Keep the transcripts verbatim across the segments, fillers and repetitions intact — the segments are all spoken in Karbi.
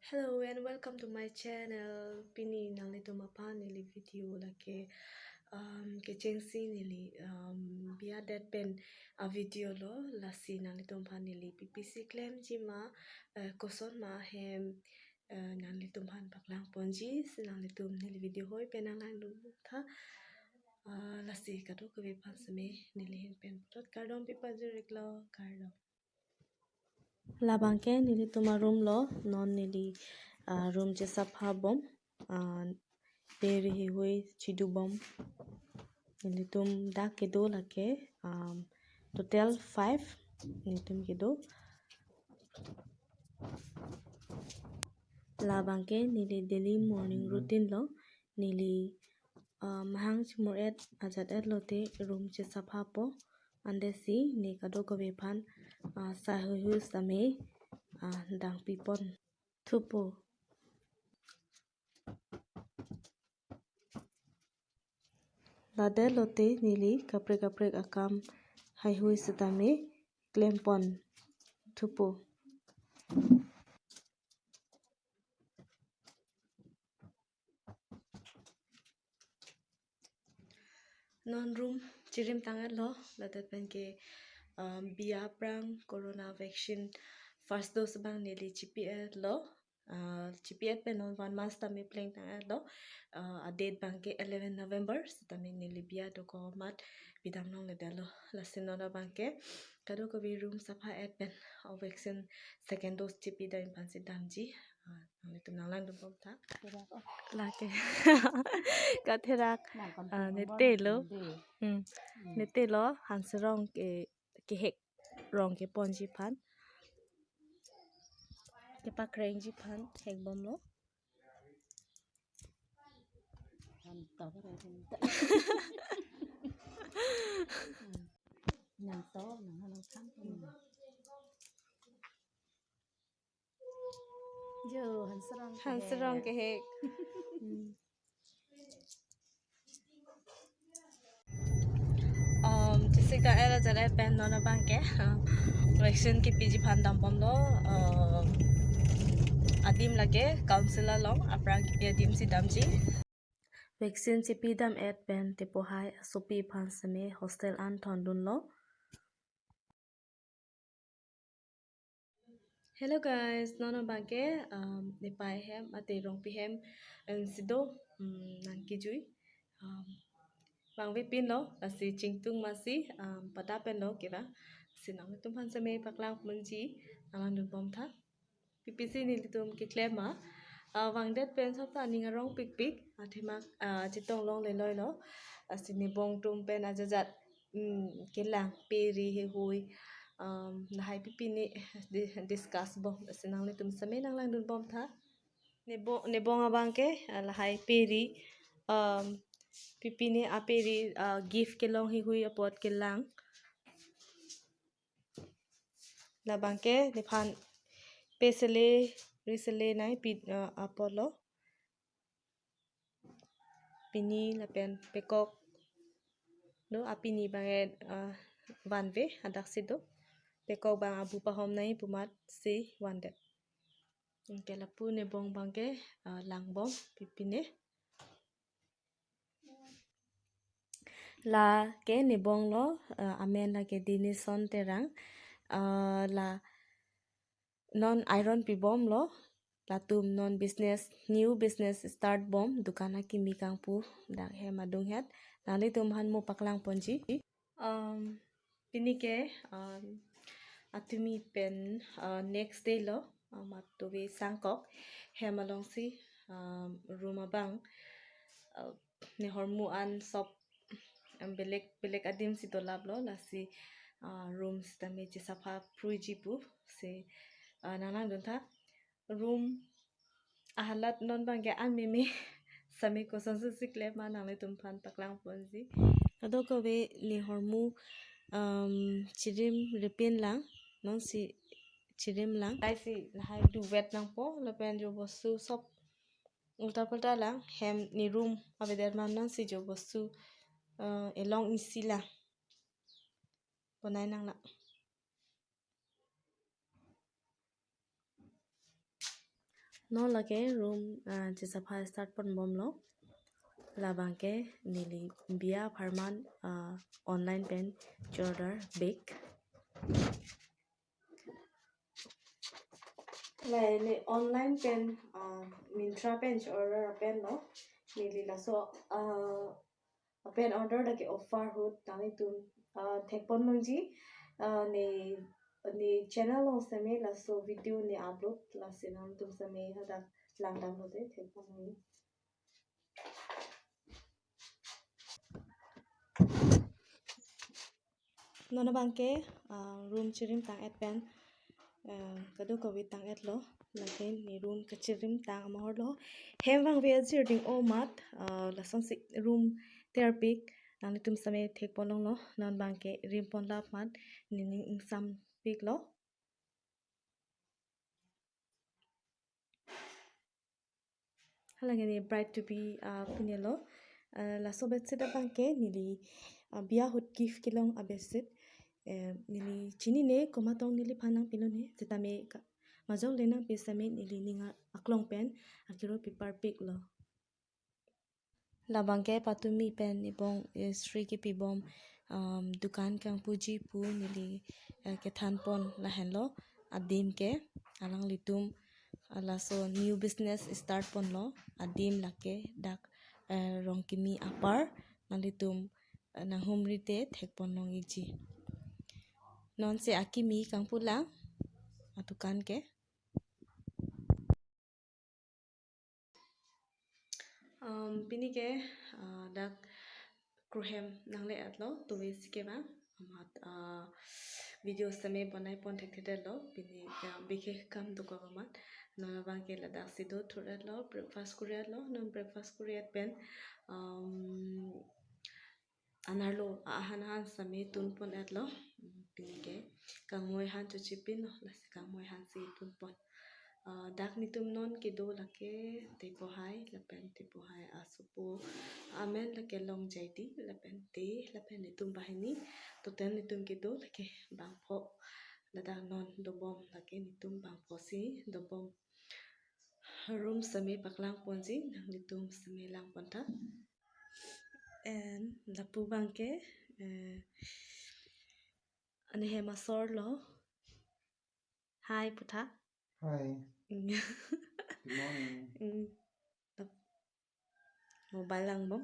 Hello and welcome to my channel. Pini nanglitum aphan neli video lake, um, kechengsi neli, um, biya det pen avideo lo, lasi nanglitum aphan neli P P C klemji ma, eh, koson ma hem, eh, nanglitum aphan paklang ponji, si nanglitum neli video hoi pen nanglangdun tha. Ah, lasi kadokave aphan seme neli ahin pen puthot kardom pipajir-iklo, kardom. Labangke nelitum aroom lo, non neli, ah, room chesapha bom, ah, peri heihui chidu bom. Nelitum dak kedo lake, um, total five nelitum kedo. Labangke neli daily morning routine lo, neli, ah, mahang chimur-et ajat-et lote room chesaphapo, andesi ne kadokave aphan, ah, sahaihui sitame, ah, dangpipon thupo. Ladet lote neli kaprek kaprek akam haihui sitame klempon thupo. Non room chirim tang-et lo, ladet penke, um, biya aphrang corona vaccine first dose abang neli chipi-et lo. Ah, chipi-et pen non one month tame pleng tang-et lo. Ah, a-date abangke eleven November, sitame neli biya dokok amat pidam longledetlo. Lasi non abangke kadokave room sapha-et pen, ah, vaccine second dose chipidam aphansi damji. Ah, nanglitum nanglangdun bom tha. Lake. Katherak, ah, nete lo. Hmm. Nete lo, Hanserong ke, kehek rong keponji aphan, kepakrengji aphan hek bomlo. Nang to, nang halo kan. Jo, Hanserong kehek. Hanserong kehek. Hmm. Um, chesik tang-et ajat-et pen non abangke, uh, vaccine kipiji aphan dam bomlo, uh, adim lake council along, aphrang kipi adim si damji. Vaccine chipi dam-et pen tepo hai asopi aphan seme hostel an thondunlo. Hello guys, non abangke, um, nepei hem, ate rongpi hem, um, si do, um, nangkejui. Um, vangvepinlo, lasi chingtung masi, um, pada penlo kevang. Si nanglitum aphan seme paklang ponji, nanglangdun bom tha. P P C nelitum keklem ma, ah, vangdet pen sop ta aning arong pikpik, athema, ah, chetong longle loilo, lasi nebong atum pen ajat ajat, mm, kelang, peri heihui, um, lahai pipine di-, discuss bom, lasi nanglitum seme nanglangdun bom tha. Nebo-, nebong abangke, ah, lahai peri, um, pipine aperi, ah, gift kelong heihui apot kelang. Labangke nephan pe sele, ri sele nangpi, ah, apotlo. Pini lapen pekok do, apini abangke, ah, vanve, hadaksi do. Pekok abang abu pahom nangji pu amatsi vandet. Anke lapu nebong abangke, ah, lang bom pipine. Lake nebong lo, eh, amen lake Dinison Terang. Eh, la non iron pi bomlo, latum non business, new business start bom, dukan akimi kangpu, dak hem adunghet. Nanglitum aphan mo paklang ponji. Um, pini ke, um, atumi pen, uh, next day lo, um, atuve sangkok, hem alongsi, um, room abang, uh, nehormu an sop, um, belek, belek adim si dolaplo, lasi, uh, room sitame chesapha phruiji pu, si, uh, nanglangdun tha. Room ahalat non abangke an meme seme kosonsi si klem ma nanglitum aphan paklang ponji. Kadokave nehormu, um, chirim ripin lang, nonsi chirim lang. Laisi lahai duvet nangpo, lapen jo bostu sop ulta pulta lang, hem ne room avedet ma nonsi jo bostu, uh, elong isi lang. Bonai nanglang. Non lake room, ah, chesapha start ponbomlo. Labangke neli biya apharman, ah, online pen che-order bag. Lake online pen, ah, Myntra pen che-order penlo. Neli laso, ah, pen order lake offer ahut nanglitum, ah, thekpon longji, ah, ne, ne channel along seme laso video ne upload, lasi nangtum seme hadak langdam lote thekpon longji. Non abangke, ah, room chirim tang-et pen, ah, kadokave tang-etlo, lake ne room kachirim tang amahorlo. Hem vangve ajir ding-o amat, ah, lasonsi room terpik, nanglitum seme thekpon longlo, non abangke rimpon lap amat, nening ingsampiklo. Halake ne bride to be, ah, pinelo. Ah, laso bedsheet abangke neli, ah, biya ahut gift kelong abedsheet. Eh, neli chinine komatong neliphan nangpilone. Setame ka-, majok le nangpi seme neli ning a-, aklong pen akiro pi parpiklo. Labangke patumi pen ibong, eh, Sri kepibom, um, dukan kangpuji pu neli, eh, kethanpon lahenlo. Adim ke alanglitum, ah, laso new business start ponlo. Adim lake dak, eh, Rongkimi apar, nanglitum, eh, nanghumri te thekpon long-ikji. Nonsi akimi kangpu lang adukan ke. Um, pini ke, ah, dak kruhem nangle-etlo, tuve si kevang amat, ah, video seme bonai pon thekthedetlo, pini, ah, bikhe kam dokok amat. Non abangke ladak si do thur-etlo, breakfast kuri-etlo, non breakfast kuri-et pen, um, anerlo ahan ahan seme tunpon-etlo. Pini ke kangmoi ahan chochipinlo, lasi kangmoi ahan si tunpon. Ah, dak netum non kedo lake Tepo Hai, lapen Tepo Hai asopo amen lake Longjaidi, lapen Te, lapen netum banghini, total netum kedo lake bangpho. Ladak non dobom lake netum bangpho si dobom. Room seme paklang ponji, nanglitum seme lang pon tha. And lapu abangke, eh, ane hem asorlo. Hi, putha. Hi. Mm. Good morning. Mm. Mobile langbom.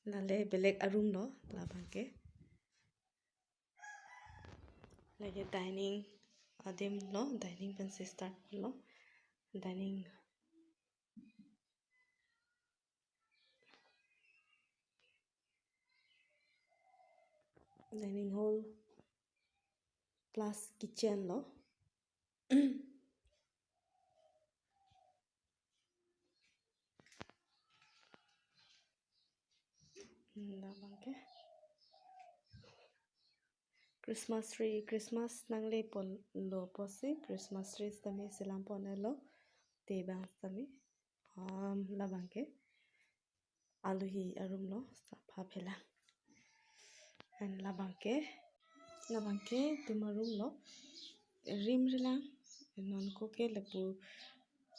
Lale belek a-room lo, labangke. Lake dining adim lo, dining pen si start lo. Dining. Dining hall plus kitchen lo. Hmm, labangke. Christmas tree, Christmas nangle ponlo pusi, Christmas tree sitame selam pon-etlo, tebang sitame. Um, labangke. Alohi a-room lo, sapha phelang. And labangke, labangke netum a-room lo. Rimri lang, non ako ke lapu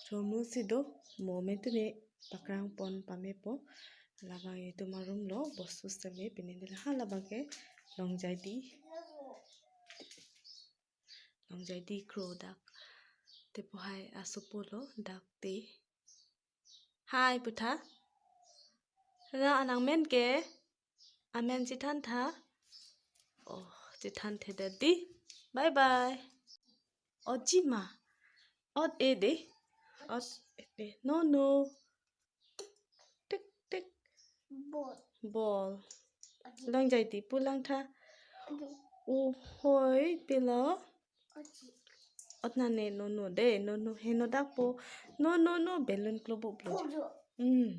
chomu si do, mo amen tune pakrang pon pamepo. Labang netum a-room lo, bosu sitame pini nila ha labangke Longjaidi. Longjaidi kro dak. Tepo Hai asopo lo dak Te. Hi, putha. Na anang men ke? Amen chethan tha. Oh, chethan thedet dei. Bye bye. Ot ji ma. Ot e dei. Ot e dei. No, no. Tik, tik. Ball. Ball. Longjaidi pu lang tha. Ball. Oh, hoi, pilo. Ot nane, no, no dei, no, no, heno dakpo. No, no, no, balloon klobuk lo. Klobuk. Hmm.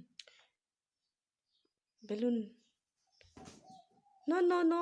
Balloon. No, no, no.